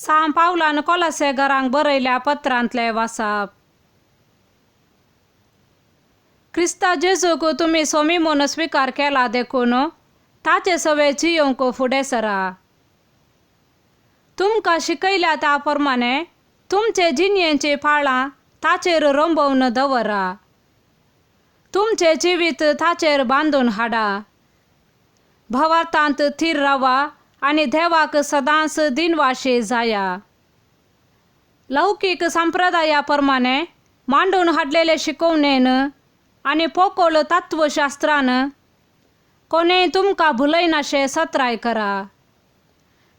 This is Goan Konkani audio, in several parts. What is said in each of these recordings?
सां पावलान कोलासेगरांक बरयल्या पत्रांतलें वासाप. क्रिस्ता जेजूक तुमी सोमी म्हूण स्विकार केला देखून ताचे सवे जियोवंक फुडें सरा. तुमकां शिकयल्या त्या प्रमाणे तुमचे जिणयेचीं पाळां ताचेर रोंबोवन दवरा. तुमचें जिवीत ताचेर बांदून हाडा. भवार्थांत थीर रावा आनी देवाक सदांच दिनवाशी जाया. लौकीक संप्रदाया प्रमाणे मांडून हाडलेले शिकवणेन आनी पोकोळ तत्वशास्त्रान कोणेय तुमकां भुलयनाशें सत्राय करा.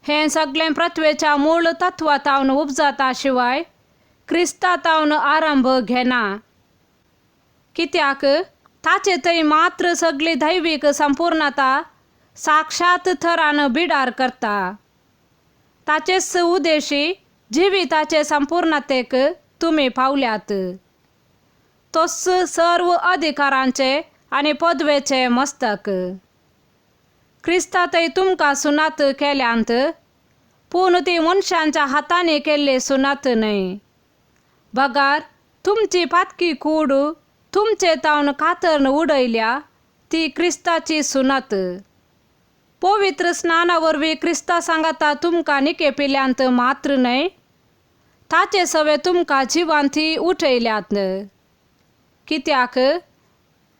हें सगळें पृथ्वेच्या मूळ तत्वा तावन उपजाता शिवाय क्रिस्ता तावन आरंभ घेना. कित्याक ताचे थंय मात्र सगळी दैवीक संपूर्णता साक्षात थरान बिडार करता. ताचेच उदेशी जिविताचे संपूर्णतेक तुमी पावल्यात. तोच सर्व अधिकारांचे आनी पदवेचे मस्तक. क्रिस्तातय तुमकां सुनात केल्यांत, पूण ती मनशांच्या हातांनी केल्ली सुनात न्हय, बगार तुमची पातकी कूड तुमचे तावन कातरून उडयल्या ती क्रिस्ताची सुनात. पवित्र स्नाना वरवीं क्रिस्ता सांगाता तुमकां निकेपिल्यांत मात्र न्हय, ताचे सवे तुमकां जिवांती उठयल्यात. कित्याक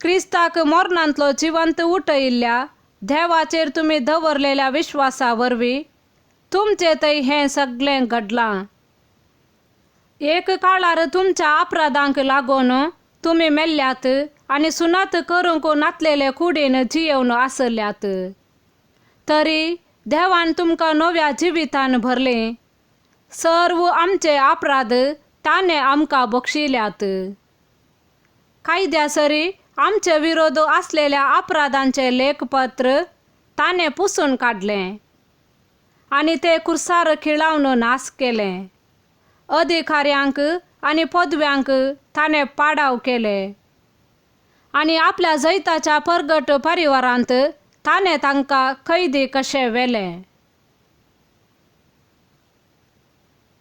क्रिस्ताक मरणांतलो जिवंत उठयिल्ल्या देवाचेर तुमी दवरलेल्या विश्वासा वरवीं तुमचे थंय हें सगळें घडलां. एक काळार तुमच्या अपराधांक लागून तुमी मेल्ल्यात आनी सुनात करूंक नातलेले कुडीन जियेवन आसल्यात, तरी देवान तुमकां नव्या जिवितान भरलें. सर्व आमचे अपराध ताणें आमकां बक्षिल्यात. कायद्या सरी आमचे विरोध आसलेल्या अपराधांचें लेखपत्र ताणें पुसून काडलें आनी ते कुर्सार खिळावन नाश केलें. अधिकाऱ्यांक आनी पदव्यांक ताणें पाडाव केले आनी आपल्या जैताच्या परगट परिवारांत ताणें तांकां कैदी कशें व्हेलें.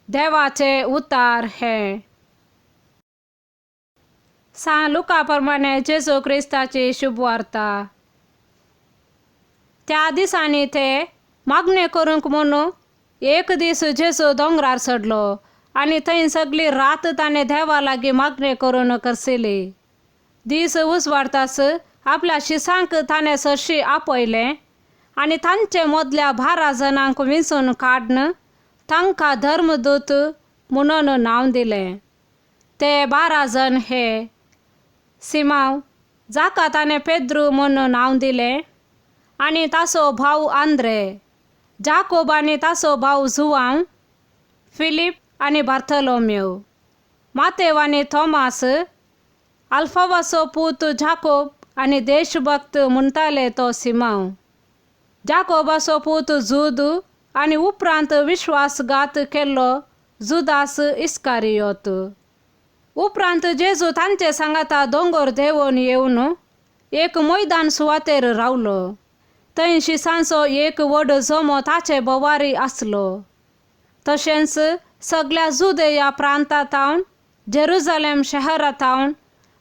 देवाचे उतार हे. सां लुका प्रमाणे जेजू क्रिस्ताची शुभवार्ता. त्या दिसांनी ते मागणें करूंक म्हणून एक दीस जेजू दोंगरार चडलो आनी थंय सगळी रात ताणें देवा लागीं मागणें करून करसिली. दीस उजवाडताच आपल्या शिसांक ताणें सरशी आपयलें आनी तांचे मदल्या 12 जाणांक विंचून काडून तांकां धर्मदूत म्हणून नांव दिलें. ते 12 जण हे सिमांव, जाका ताणें पेद्रू म्हणून नांव दिलें, आनी ताचो भाव आंद्रे, जाकोब आनी ताचो भाव जुवांव, फिलीप आनी बार्थोलोम्यो, मातेव आनी थॉमास, अल्फावाचो पूत जाकोब आनी देशभक्त म्हणटाले तो सिमांव, जाकोबाचो पूत जुद आनी उपरांत विश्वासघात केल्लो जुदास इस्कारियोत. उपरांत जेजू तांचे सांगाता दोंगर देंवोन येवन एक मैदान सुवातेर रावलो. थंय शिसांचो एक व्हड जमो ताचे भोवारी आसलो. तशेंच सगळ्या जुदेया प्रांतांतावन, जेरुजलेम शहरांतावन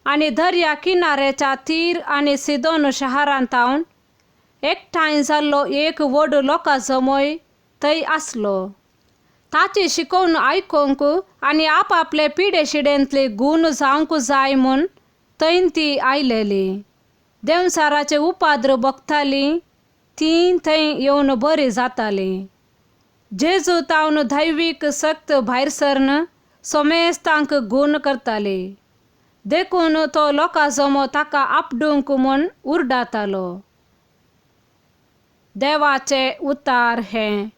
आनी दर्या किनारेच्या तीर आनी सिदोन शहरांतावन एकठांय जाल्लो एक व्हड लोकां जमोय थंय आसलो. ताची शिकोवन आयकूंक आनी आपआपले पिडे शिडेंतले गूण जावंक जाय म्हूण थंय ती आयलेली. देंवचाराचे उपाद्र भोगताली ती थंय येवन बरी जाताली. जेजू तावन दैवीक शक्त भायर सरन सोमेस्तांक गूण करताली. देखून तो लोकां जमो ताका आपडूंक म्हूण उरडातालो. देवाचे उतार हें.